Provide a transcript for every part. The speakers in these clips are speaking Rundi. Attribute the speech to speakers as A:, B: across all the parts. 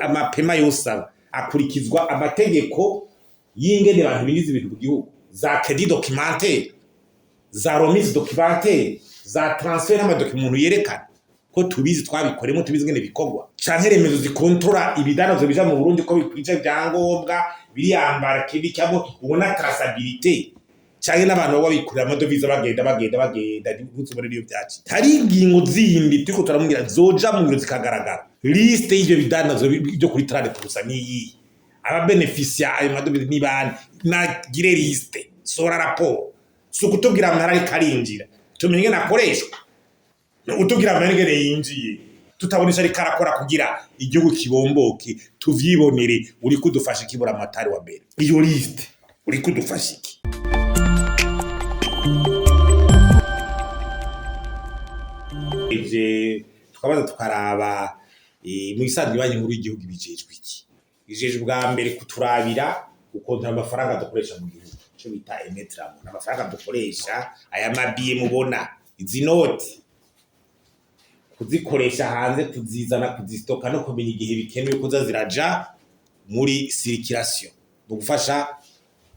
A: Ama paiements yose aba akurikizwa amategeko y'ingene abantu binjiza ibintu mu gihugu, za crédit documentaire, za remise documentaire, za transfert n'ama documents umuntu yerekana ko tubizi, twabikoremo, tubizi ingene bikorwa, canke remezo zikontora ibidandazwa bija mu Burundi ko bikwije ibyangombwa biriyambara kibi, cyangwa ubona traçabilité, canke n'abantu baba bikorera ama devises, bagenda bagenda bagenda, ntuzubone niyo vyaci. Hari ingingo zindi turiko turamubwira zoja mu ngiro zikagaragara. Liste y'ivyo bidandazwa byo kuri 30% niyihe? Ababenefisia ayo ma devises ni bande? Nagire liste, sora rapport. Si ukutubwira amahera ariko arinjira, tumenye ingene akoreshwa. Utubwira amahera ingene yinjiye, tutabona ico ariko arakora kugira igihugu kibomboke, tuvyibonere, uriko udufasha iki? Buramatari wa mbere, iyo liste uriko udufasha iki? Ivyo tukabaza, tukaraba mu isanzwe Banki Nkuru y'igihugu ibijejwe iki? Ijejwe bwa mbere kuturabira gukontora amafaranga dukoresha mu gihugu, ico bita émettre, amafaranga dukoresha, aya ma billets mubona, izi noti, kuzikoresha hanze, kuzizana, kuzisitoka no kumenya igihe bikenewe kuza ziraja muri circulation, mu gufasha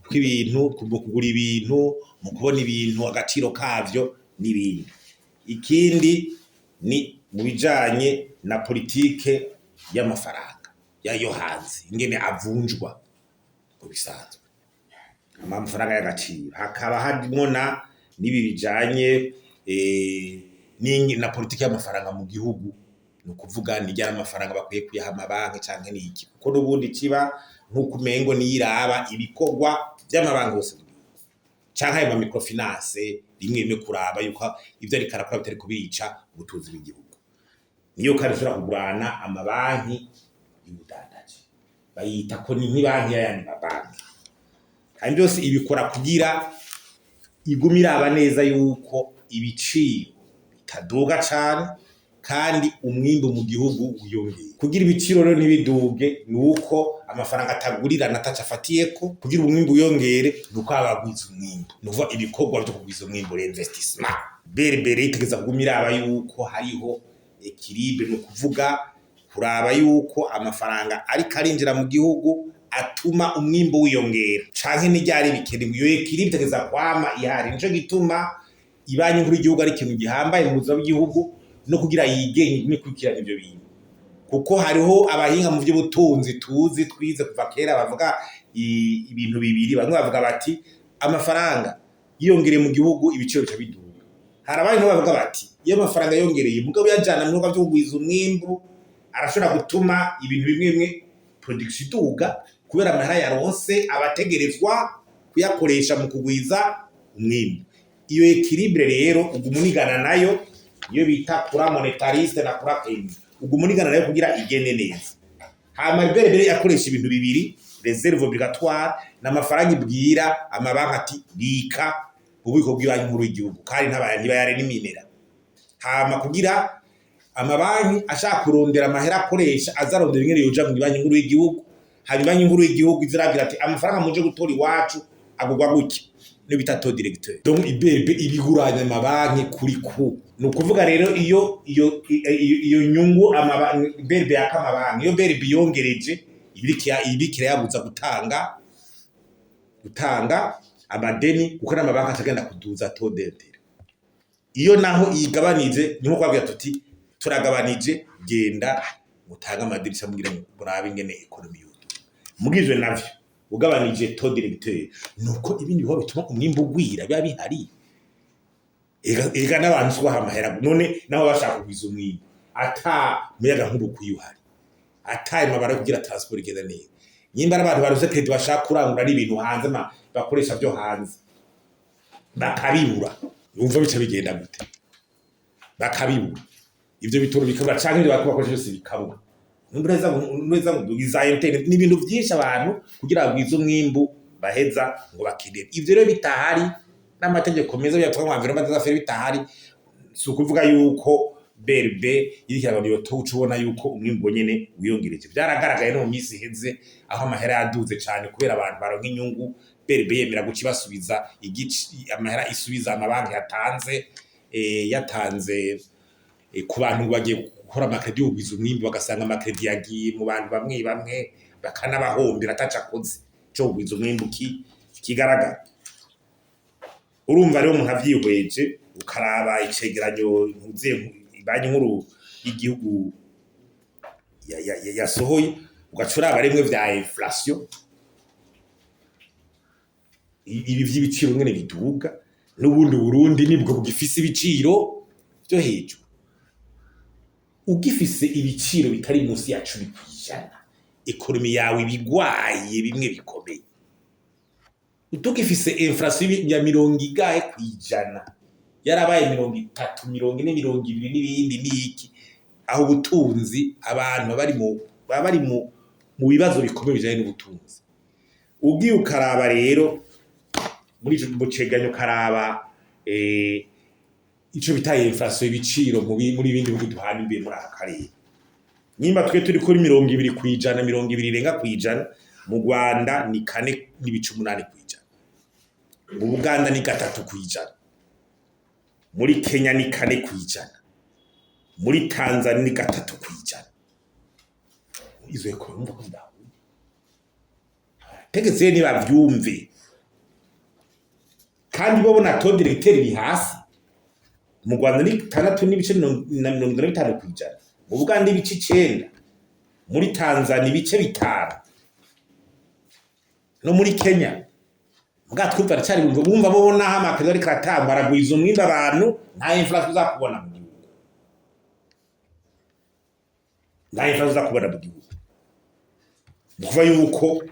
A: kw'ibintu, mu kugura ibintu, mu kubona ibintu agaciro kavyo n'ibindi. Ikindi ni mu bijanye na politike y'amafaranga yayo hanze, ingene avunjwa mu bisanzwe amafaranga y'agaciro. Hakaba harimwo na n'ibi bijanye na politike y'amafaranga mu gihugu, ni ukuvuga ni ryari amafaranga bakwiye kuyaha amabanki canke niki, kuko n'ubundi kiba nk'uko umengo niyo iraba ibikorwa vy'amabanki yose mu gihugu canke ayo ma microfinance, rimwe rimwe kuraba yuko ivyo ariko arakora bitari kubica ubutunzi bw'igihugu. Niyo kandi ishobora kugurana amabanki y'ubudandaji, bayita ko ni nk'ibanki y'ayandi mabanki. Kandi byose ibikora kugira igume iraba neza yuko ibiciro bitaduga cane kandi umwimbu mu gihugu wiyongeye. Kugira ibiciro rero ntibiduge ni uko amafaranga atagurirana ataco afatiyeko. Kugira umwimbu wiyongere ni uko haba hagwiza umwimbu, ni ukuvuga ibikorwa vyo kugwiza umwimbu, investissement. BRB itegeza kuguma iraba yuko hariho équilibre, ni ukuvuga kuraba yuko amafaranga ariko arinjira mu gihugu atuma umwimbu wiyongera canke n'iryari bikenewe. Iyo équilibre itegeza kwama ihari. Nico gituma Ibanki Nkuru y'igihugu ari ikintu gihambaye mu buzima bw'igihugu, no kugira yigenge, igume ikurikirana ivyo bintu, kuko hariho abahinga mu vy'ubutunzi tuzi, twize kuva kera, bavuga ibintu bibiri. Bamwe bavuga bati amafaranga yiyongereye mu gihugu, ibiciro bica biduga. Hari abandi nabo bavuga bati iyo amafaranga yongereye, mugabo uyajana mu bikorwa vyo kugwiza umwimbu, arashobora gutuma ibintu bimwe bimwe, production iduga, kubera amahera yaronse abategerezwa kuyakoresha mu kugwiza umwimbu. Iyo équilibre rero uguma unigana nayo, iyo bita courant monétariste na courant keynésien, uguma unigana nayo kugira igende neza. Hama BRB yakoresha ibintu bibiri: réserve obligatoire n'amafaranga ibwira amabanki ati bika mu bubiko bw'Ibanki Nkuru y'igihugu, kandi ntibayare n'iminera. Hama kugira amabanki ashaka kurondera amahera akoresha, azarondera ingene yoja mu Banki Nkuru y'igihugu. Hanyuma Banki Nkuru y'igihugu izirabwira ati amafaranga muje gutora iwacu agurwa gutya, niyo bita taux directeur. Donc iBRB ibiguranya amabanki kuri ku, ni ukuvuga rero iyo nyungu BRB yaka amabanki, iyo BRB yongereje, ibikira yabuza gutanga amadeni, kuko n'amabanki atagenda kuduza taux d'intérêt. Iyo naho iyigabanije, ni nko kubabwira tuti turagabanije, genda mutange amadirisha mugira murabe ingene économie yoduga. Muga ivyo navyo ugabanije taux directeur, nuko ibindi bikorwa bituma umwimbu ugwira biba bihari. Ega n'abantu subaha amahera, none nabo bashaka kugwiza umwimbu, ata muyaga nkuba ukwiye uhari, ata amabara yo kugira transport igenda neza, nyimba ari abantu baronse crédit bashaka kurangura n'ibintu hanze, bakoresha vyo hanze bakabibura, wumva bica bigenda gute? Bakabibura, ivyo bitoro bikabura, canke ivyo bariko bakoresha byose bikabura. Neza ngo za internet ni ibintu vyinshi abantu kugira bagwize umwimbu baheza ngo bakenere. Ivyo rero bitahari n'amategeko meza byatwa mu environnement des affaires bitahari, si ukuvuga yuko BRB iriko iragabanya iyo taux uca ubona yuko umwimbu nyene wiyongereje. Vyaragaragaye no mu minsi iheze aho amahera yaduze cane kubera abantu baronka inyungu, BRB yemera guca ibasubiza igice amahera isubiza amabanki yatanze, yatanze ku bantu ngo bagiye. Gukora ama crédits yo kugwiza umwimbu, bagasanga ama crédits yagiye mu bantu bamwe bamwe, bakanabahombera ataco akoze co kugwiza umwimbu kigaragara. Urumva rero, umuntu avyihweje, ukaraba icegeranyo ntuze Banki Nkuru y'Igihugu yasohoye, ugaca uraba rimwe vya inflation, ibi vy'ibiciro ngene biduga, n'ubundi Burundi nibwo bugifise ibiciro vyo hejuru. Ugifise ibiciro bitari munsi ya 10%, économie yawe ibigwaye bimwe bikomeye. Tugifise inflation ya mirongo igahe kwijana, yarabaye 30, 40, 20 n'ibindi n'iki, aho ubutunzi, abantu baba bari mu bibazo bikomeye bijanye n'ubutunzi. Ugiye ukaraba rero muri ico mu cegeranyo, ukaraba ico bita inflation, ibiciro muri bindi bihugu duhana imbere muri aka karere, nimba twe turi kuri 20%, 20 irenga kwijana, mu Rwanda ni 4.8%, mu Buganda ni 3%, muri Kenya ni 4%, muri Tanzania ni 3%. Izo économies urumva ko zidahuye. Tegetse nibavyumve. Kandi bo bona taux directeur iri hasi. Mu Rwanda ni tandatu n'ibice na 75%, mu Buganda ibice 9, muri Tanzania ibice 5, no muri Kenya. Mbwa twumva aracari bumva bo naho ama crédits ariko aratangwa aragwiza umwimbu, abantu nta inflation uzakubona mu gihugu, nta inflation uzakubona mu gihugu. Ni ukuvuga yuko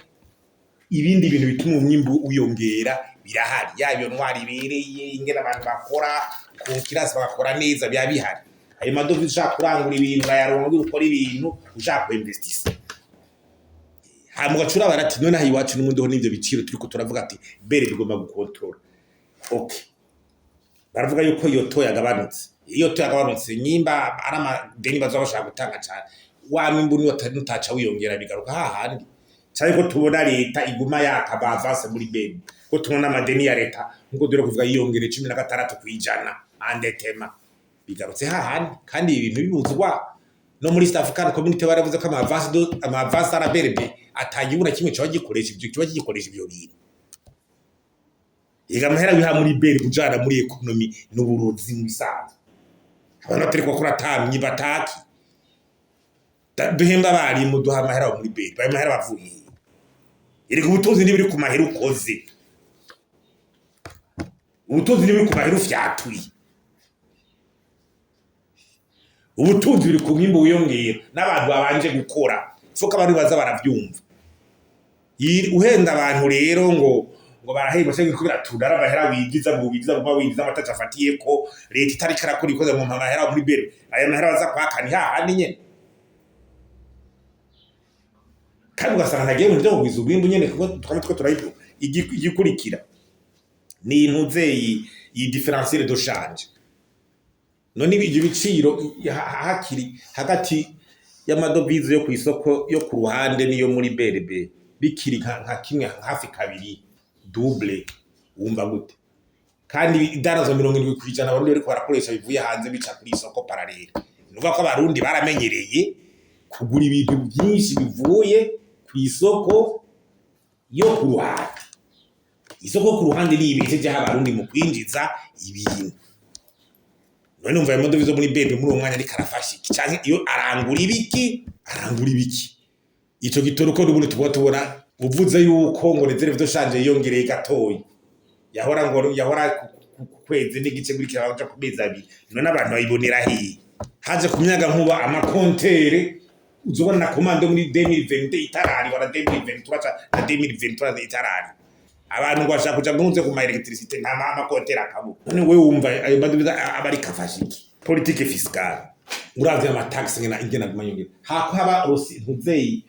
A: ibindi bintu bituma umwimbu wiyongera birahari, yaba iyo ntwari ibereye, ingene abantu bakora concurrence, bagakora neza, biba bihari. Ayo ma devises, ushaka kurangura ibintu urayaronka kugira ukore ibintu, ushaka kuinvestisa. Hama ugaca uraba ati: none aha iwacu n'ubundi ho n'ivyo biciro turiko turavuga ati bere bigomba gukontorora. Okay, baravuga yuko iyo taux yagabanutse. Iyo taux yagabanutse, nyimba ari amadeni bazoba bashaka gutanga cane, wa mwimbu nutaca wiyongera, bigaruka hahandi. Cyane ko tubona leta iguma yaka ba avances muri BRB, ko tubona amadeni ya leta nkuko dore kuvuga yiyongere 16% endettement, bigarutse hahandi. Kandi ibintu bibuzwa no muri East African Community, baravuze ko ama avances à la BRB atagihugu na kimwe coba gikoresha ivyo, kiba gikoresha ivyo bintu. Iga amahera wiha muri BRB ujana muri économie n'uburozi mu bisanzwe. Abantu batari bakora atamyi bataki duhemba abarimu, duha amahera muri BRB, ayo mahera bavuye he? Erega ubutunzi ntibiri ku mahera ukoze, ubutunzi ntibiri ku mahera ufyatuye, ubutunzi buri ku mwimbu wiyongera n'abantu babanje gukora. Fuko abantu baza baravyumva. Uhenda abantu rero ngo barahemba cyangwa ko biratura, ari amahera wigiza ngo wigiza ngo wigiza amataca afatiye ko leta itariko irakora ikoze mu amahera muri BRB, aya mahera baza kwaka ni hahandi nyene. Kandi ugasanga ntagiye mu byo kugwiza umwimbu nyene, kuko twaba two turayivuga. Igikurikira ni intuze iyi différentiel de change. None ibyo biciro hakiri hagati y'ama devises yo ku isoko yo ku ruhande n'iyo muri BRB bikiri nka kimwe hafi kabiri, double, wumva gute? Kandi idarazo 70% Abarundi bariko barakoresha bivuye hanze, bica kuri isoko parallèle. Ni ukuvuga ko Abarundi baramenyereye kugura ibintu byinshi bivuye ku isoko yo ku ruhande. Isoko ku ruhande ni ibeshejeho Abarundi mu kwinjiza ibintu. None numva ayo ma devises muri BRB muri uwo mwanya ariko arafasha iki, canke iyo arangura ibiki, arangura ibiki? Ico gitoro ko n'ubundi tuba tubona uvuze yuko ngo réserve de change yiyongereye gatoyi, yahora ngo yahora ku kwezi n'igice, gurikira baja ku mezi 2. None abantu bayibonera hehe? Haje ku myaga nkuba, ama compteurs, uzobona na commande muri 2022 itarari wala 2023 na 2023 itarari. Abantu ngo bashaka kuja munze ku ma électricité, nta ama compteurs akabura. None wewe wumva ayo ma devises aba ariko afasha iki? Politique fiscale, uravye ama taxes ngena ingena aguma yongera, hako haba rosi ntuzeyi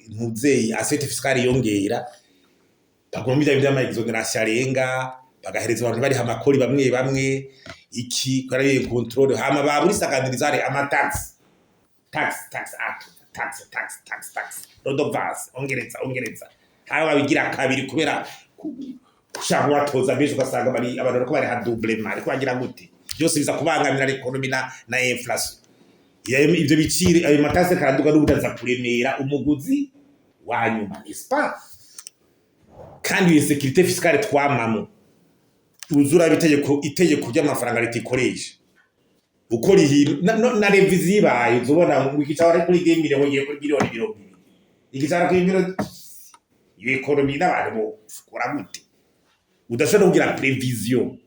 A: ntuzeyi assiette fiscale yongera, baguma bya vy'ama exonérations arenga, bagahereza abantu bariha amakori bamwe bamwe iki kwari contrôle, hama baburisaganiriza ama taxes, tax, tax, act, tax, tax, tax, tax, redevance, ongereza, ongereza, haba babigira kabiri kubera gushaka kubatoza benshi, ugasanga bari abantu bariko bariha doublement. Ariko bagira gute? Byose biza kubangamira l'économie na inflation. Ivyo biciro, ayo ma taxes karaduga, n'ubudaza kuremera umuguzi wa nyuma, n'est-ce pas? Kandi iyo insécurité fiscale twamamo, uzura itegeko ry'amafaranga leta ikoresha uko rihino na révision ibaye, uzobona ngo igicara kuri 10 millions ngiye kuri miliyoni 20, igicara kuri miliyoni. Iyo économie n'abantu bokora gute udashobora kugira prévision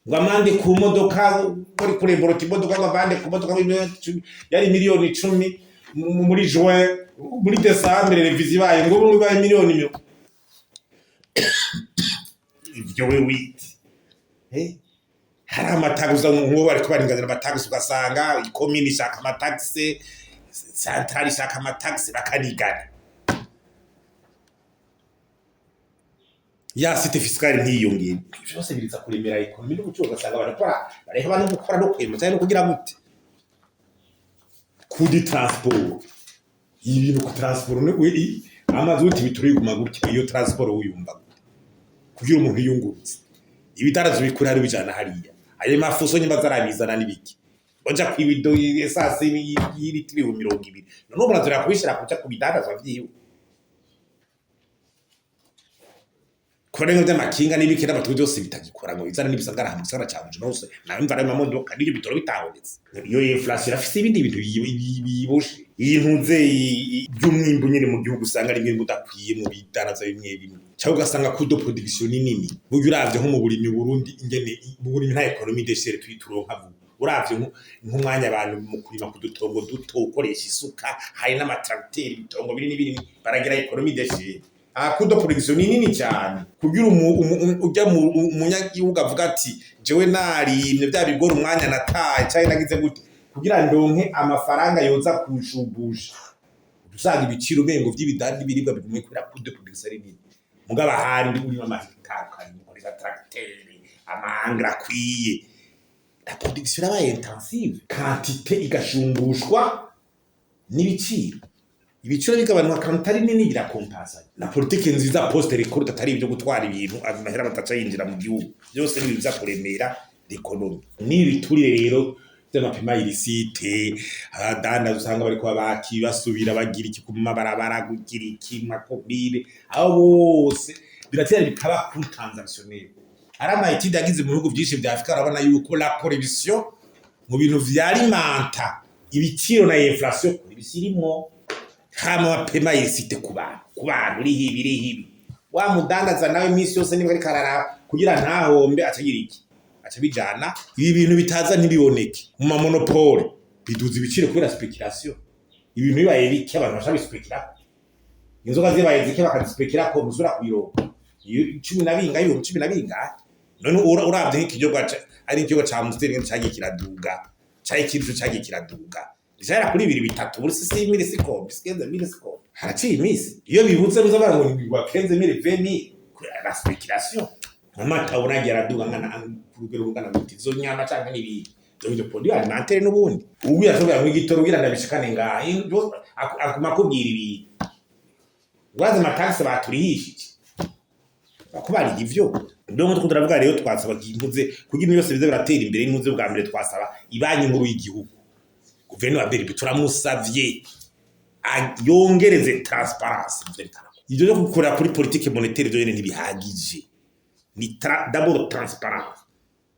A: ngo amande ku modoka, bari kuremborota imodoka, ngo amande ku modoka 10 millions, yari miliyoni 10 muri juin, muri décembre révision ibaye ngo ubu ibaye miliyoni mirongo ivyo we wite. Eh? Hari ama taxes, nk'ubu bariko baringanira ama taxes, ugasanga ikomini ishaka ama taxes, centrale ishaka ama taxes, bakanigana, ya assiette fiscale ntiyiyongere. Ivyo byose biriza kuremera économie n'ubucuruzi, ugasanga barakora, bareheba no gukora no kwema cyangwa no kugira gute. Kuri transport, ibintu ku transport amazi uti bituri guma gutya, iyo transport wiyumva gute kugira umuntu yiyungurutse ibidarazo bikura hari bijana hariya, ayo mafuso nyimba zarabizana n'ibiki baja kwibido essence y'ilitiro 20,000, none ubu urazira kubishira kuja ku bidandazwa vyiwe, kubera vy'amakinga n'ibiki n'amatugu byose bitagikora ngo bizane n'ibisagara hamwe gisagara ca Bujumbura hose nawe mva ayo mamodoka n'ibyo bitoro bitabonetse. Iyo inflation irafise ibindi bintu biyiboshe. Iyi ntuze by'umwimbu nyene mu gihugu, usanga ari mwimbu udakwiye mu bidaraza bimwe bimwe, cyangwa ugasanga coût de production ni nini. Burya uravye nko mu burimyi, Burundi ingene mu burimyi nta économie d'échelle turonka vuba. Uravye nk'umwanya abantu mu kurima ku dutongo duto ukoresha isuka, hari n'amatracteur, ibitongo binini binini baragira économie d'échelle. Aha coût de production ni nini cyane kugira ujya mu umunyagihugu avuga ati: "Jewe narimye bya bigora, umwanya nataye cyangwa nagize gute kugira ndonke amafaranga yoza kunshubusha." Usanga ibiciro umengo vy'ibidandi n'ibiribwa bigumye kubera coût de production ari nini, mugabo ahandi urimo amahegitari ukarima ukoresha tracteur, ama engrais akwiye, la production irabaye intensive, quantité igashumbushwa n'ibiciro, ibiciro bigabanuka, quantité ari nini, birakompansa. Na politike nziza post récolte, atari ibyo gutwara ibintu, amahera bataca yinjira mu gihugu, byose ni ibintu biza kuremera l'économie. N'ibi biturire rero vy'ama paiements illicites, abadandaza usanga bariko babaki basubira bagira iki ku mabarabara, kugira iki makomine, abo bose biratera bikaba coût transactionnel. Ari ama études yagize mu bihugu vyinshi vya Afrika, arabona yuko la corruption mu bintu vyalimenta ibiciro na inflation ibirimwo, hama ama paiements illicites ku bantu uriho ibi, uriho ibi, wa mudandaza nawe iminsi yose niba ariko araraba kugira ntahombe, acagira iki, aca bijana ibi bintu bitaza ntibiboneke mu ma monopoles, biduza ibiciro kubera spéculation. Ibintu bibaye bike, abantu basha bispekirako. Inzoga zibaye zike, bakazispekirako, musubira kuyironka iyo cumi na bingahe, 120,000. None uravye nk'ikinyobwa ari ikinyobwa ca Amstel ngene cagiye kiraduga, ca ikintu cagiye kiraduga, gishahera kuri bibiri bitatu, buri six mille sikombe 15 000 sikombe, haraciye iminsi iyo bibuze ruza bavuga ngo ni 15 000, 20 000, kubera la spéculation. Amata uragiye araduga ngana ku rugero rungana gute, izo nyama canke n'ibindi ivyo produit alimentaire n'ubundi ubu yashobora nk'igitoro kugira ndabishikane ngaha, akuma akubwira ibintu, urazi ama taxes baturihishije bakubariye ivyo. Donc two turavuga rero, twasaba impuze kugira ibintu byose bize biratera imbere. Impuze bwa mbere twasaba ibanki nkuru y'igihugu, guverinoma ya BRB, turamusavye yongereze transparence mu vyerekana ivyo byo gukorera kuri politique monétaire. Ivyo nyene ntibihagije, ni d'abord transparence,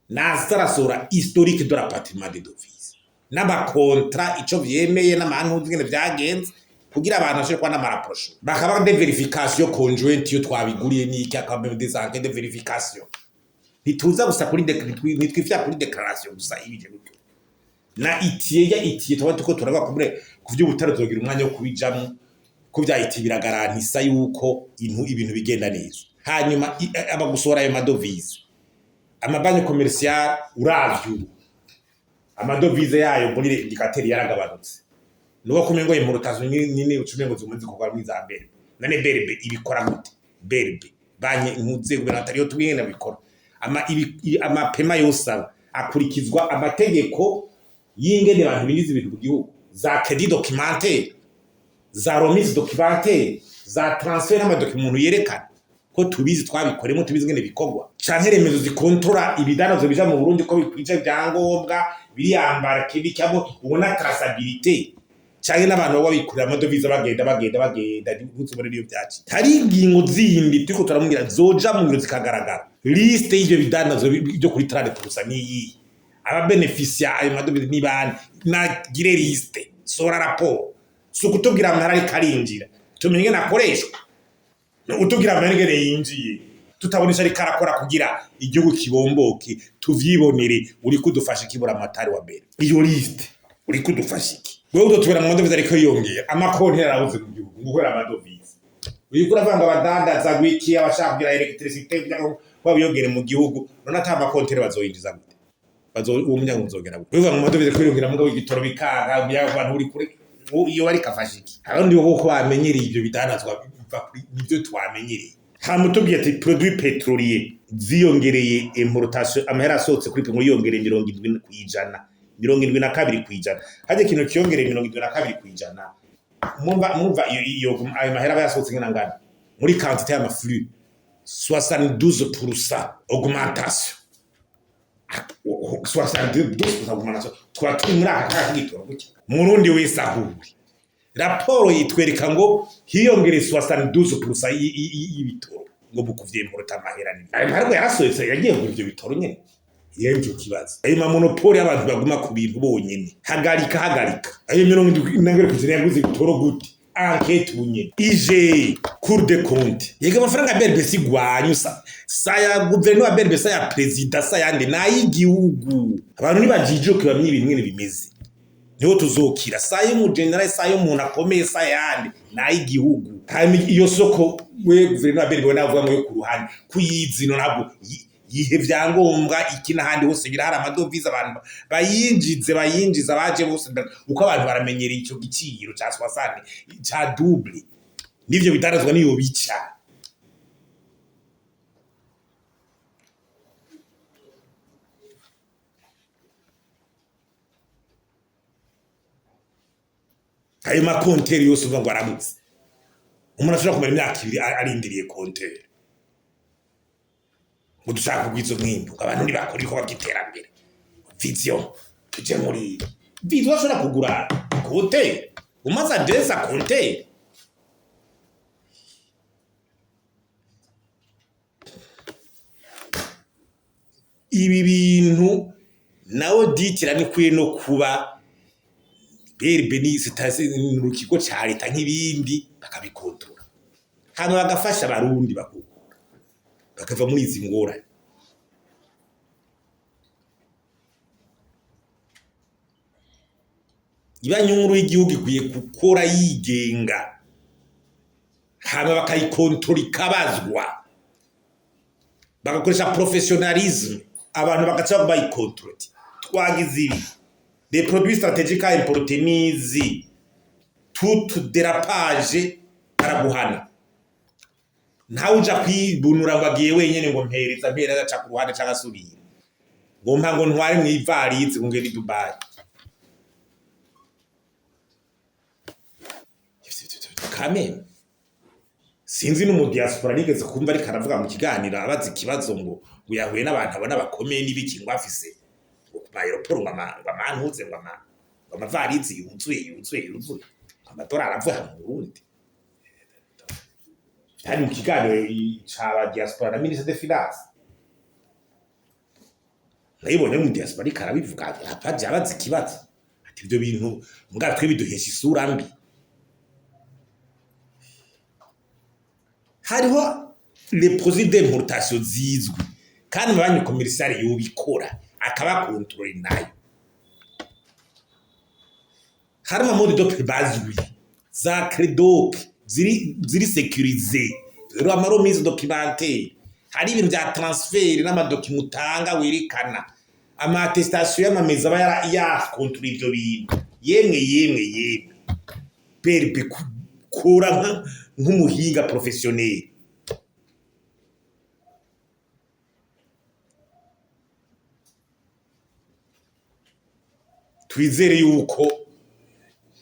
A: naza arasohora historique de rapatriement des devises n'ama contrats, ico vyemeye n'amantuzi ingene vyagenze, kugira abantu bashobore kuba n'ama rapprochements, bakaba des vérifications conjointes iyo twabiguriye n'iki, akaba des enquêtes de vérification. Ntituza gusa kuri ntitwifya kuri déclaration gusa ibije gutyo na itiye ya itiye tuba tuko turavuga kubure ku vy'ubutare, tuzogira umwanya wo kubijamwo. Ko vya itiye biragarantisa yuko ibintu bigenda neza. Hanyuma aba gusohora ayo ma devises, amabanki commerciales, uravye ubu ama devises yayo muri indicateur yaragabanutse, nuko kumengo importation nini ucumengo zimwe zikorwa muri za BRB. None BRB ibikora gute? BRB banki nkuze guverinoma atariyo tubwenge bikora ama paiements yose aba akurikizwa amategeko y'ingene abantu binjiza ibintu mu gihugu, za crédit documentaire, za remise documentaire, za transfert n'ama documents umuntu yerekana. Ko tubizi, twabikoremo, tubizi ngene bikorwa. Canke remezo zikontora ibidandazo bija mu Burundi ko bikwije ibyangombwa, biriyambara kibikamo, ubona traçabilité, canke n'abantu baba bikorera amadovize, bagenda bagenda bagenda, ntuzubone niyo vyaci. Hari ingingo zindi turiko turamubwira zoja mu ngiro zikagaragara. Liste y'ivyo bidandazo byo kuri 30% niyihe? Ababenefisia ayo madovize ni bande? Nagire liste, sora raporo. Si ukutubwira amahera ariko arinjira, tumenye ingene akoreshwa. Utubwira amahera ingene yinjiye, tutabonesha ariko arakora kugira igihugu kibomboke, tuvyibonere. Uri kudufasha ikibura amatari wa mbere, iyo liste uri kudufasha iki? Wewe uzotubera mu madovize ariko yiyongera, amakonti yarabuze mu gihugu ngo kubera amadovize. Uriko uravanga abadandaza gwiki, abashaka kugira électricité kugira ngo babiyongere mu gihugu, none ata makonteri bazoyinjiza gute? Bazo uwo muryango uzogera gute? Bivuga mu madovize kwiyongera, mugabo igitoro bikanga, abantu uri kure, iyo bari kafasha iki? Abandi bo ko bamenyereye ivyo bidandazwa biva kuri nivyo twamenyereye. Hama utubwiye ati produit pétrolier ziyongereye, importation, amahera asohotse kuri ngo yiyongereye 70%, 72%. Harya ikintu kiyongereye 72%, mwumva iyo ayo mahera aba yasohotse ngena ngana muri quantité y'amaflux? 72% augmentation, 72% augmentation. Twaba turi muri aka kaga k'igitoro gutya. Murundi wese ahuri, raporo yitwereka ngo hiyongereye 72% y'ibitoro, ngo mu kuvyimporta amahera ni ayo mahera ngo yarasohotse yagiye kugura ivyo bitoro nyene. Iyo nico kibazo, ayo mamonopole y'abantu baguma ku bintu bonyene. Hagarika, hagarika ayo 72% yaguze ibitoro gute? Enquête ubunyene ije Cour des comptes. Yega amafaranga ya BRB sigwanyu, sa ya guverinoma ya BRB, sa ya perezida, sa yandi, n'ay'igihugu. Abantu nibajijuke, bamenye ibintu ngene bimeze, niho tuzokira. Sa y'umujenerali, sa y'umuntu akomeye, sa yandi, n'ay'igihugu. Hanyuma iyo soko, we guverinoma ya BRB navuga ngo yo ku ruhande kuyizino, ntabwo yihe vyangombwa iki n'ahandi hose birahari amadovize. Abantu bayinjize, bayinjiza baje bose, uko abantu baramenyereye ico giciro ca soixante, ca double, n'ivyo bidandazwa niyo bica. Ayo makonteri yose uva ngo aramutse, umuntu ashobora kumara imyaka 2 arindiriye konteri, ngo dushaka kugwiza umwimbu, ngo abantu ntibakora ibikorwa by'iterambere. Vision, tuje muri vision, ashobora kugura konteri umaze adresa konteri. Ibi bintu nawe ditira nikwiye no kuba BRB ni ikigo ca leta nk'ibindi, bakabikontora, hanyuma bagafasha Abarundi bakugura, bakava muri izi ngorane. Ibanki nkuru y'igihugu ikwiye gukora yigenga, hanyuma bakayikontora, ikabazwa, bagakoresha professionnalisme, abantu bagaca bayikontorora. Twagize ibi, les produits stratégiques à importer nizi, tout dérapage baraguhana. Ntawe uja kwibunura ngo agiye wenyene, ngo mpereza mpereza, aca ku ruhande canke asubira, ngo mpa, ngo ntware mw'ivarizi, ngo ngende i Dubai. Kameme sinzi no mu diaspora nigeze kumva ariko aravuga mu kiganiro, abaza ikibazo ngo yahuye n'abantu abona bakomeye n'ibiki, ngo afise ngo ku aéroport ngo amantuze, ngo amavarizi yuzuye yuzuye yuzuye, ngo amadolari avuye mu Burundi. Byari mu kiganiro ca diaspora na ministre des finances. Nayibonye mu diaspora ariko arabivuga, apaje abaza ikibazo ati: "Ibyo bintu mbwa twe biduhesha isura mbi." Hariho les produits d'importation zizwi, kandi amabanki commerciale yobikora, akaba contrôle nayo. Hari ama mode de paiement bazwi, za Crédoc ziri sécurisé, rero ama remise documentaire, hari ibintu bya transfert n'amadokima utanga werekana, ama attestation y'amameza aba yakontorora ivyo bintu. Yemwe yemwe yemwe, BRB kura nk'umuhinga professionnel. Twizere yuko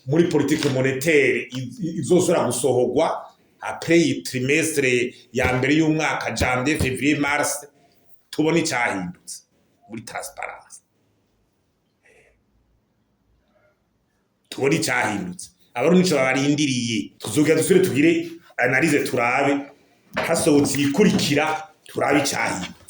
A: muri politique monétaire izosubira gusohorwa. Après iyi trimestre ya mbere y'umwaka, janvier, février, mars, tubone icyahindutse muri transparence, tubone icyahindutse. Abarundi nico babarindiriye. Tuzogera dusubire tugire analyse, turabe hasohotse iyikurikira, turabe icyahindutse.